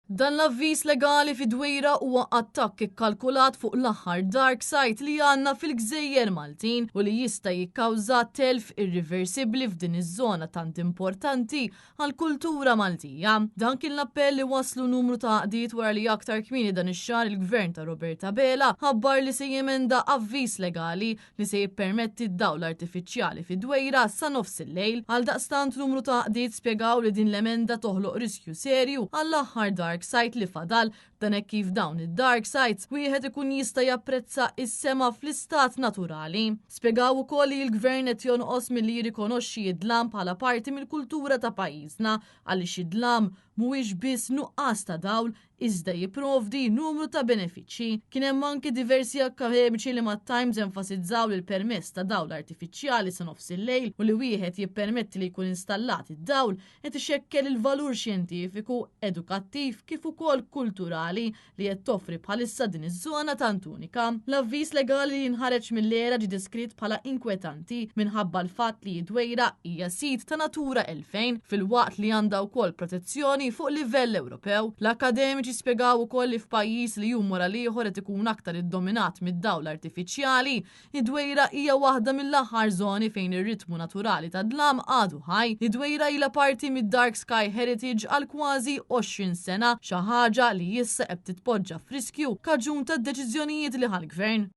Dan l-avviż legali fid-Dwejra huwa attakk ikkalkulat fuq l-aħħar dark site li għandna fil-gżejjer Maltin u li jista' jikkawża telf irriversibbli f'din iż-żona tant importanti għall-kultura Maltija. Dan kien l-appell li wasslu numru ta' għaqdiet wara li aktar kmieni dan ix-xahar il-Gvern ta' Robert Abela ħabbar li se jemenda avviż legali li se jippermetti d-dawl artifiċjali fid-Dwejra sa nofsillejl. Għaldaqstant numru ta' għaqdiet spjegaw li din l-emenda toħloq riskju serju għall-aħħar dark site li fadal, dan hekk kif dawn id-dark sites wieħed ikun jista' japprezza s-sema fl-istat naturali. Spjegaw ukoll li l-Gvern qed jonqos milli jirrikonoxxi d-dlam bħala parti mill-kultura ta' pajjiżna għaliex id-dlam mhuwiex biss nuqqas ta' dawl iżda jipprovdi numru ta' benefiċċji. Kien hemm anki diversi akkademiċi li mat-Times enfasizzaw li l-permess ta' dawl artifiċjali sa nofsillejl u li wieħed jippermetti li jkun installat id-dawl qed ixekkel il-valur xjentifiku, edukattiv kif ukoll kulturali li qed toffri bħalissa din iż-żona tant unika. L-avviż legali li nħareġ mill-ERA ġie deskritt bħala inkwetanti minħabba l-fatt li d-Dwejra hija sit ta' Natura 2000 filwaqt li għandha wkoll protezzjoni fuq livell Ewropew. L-akkademiċi spjegaw ukoll li f'pajjiż li jum wara l-ieħor qed ikun aktar iddominat mid-dawl artifiċjali, id-Dwejra hija waħda mill-aħħar żoni fejn ir-ritmu naturali tad-dlam għadu ħaj. Id-Dwejra ilha parti mid-Dark Sky Heritage għal kważi 20 sena, xi ħaġa li issa qed titpoġġa f'riskju kaġun tad-deċiżjonijiet li ħa l-Gvern.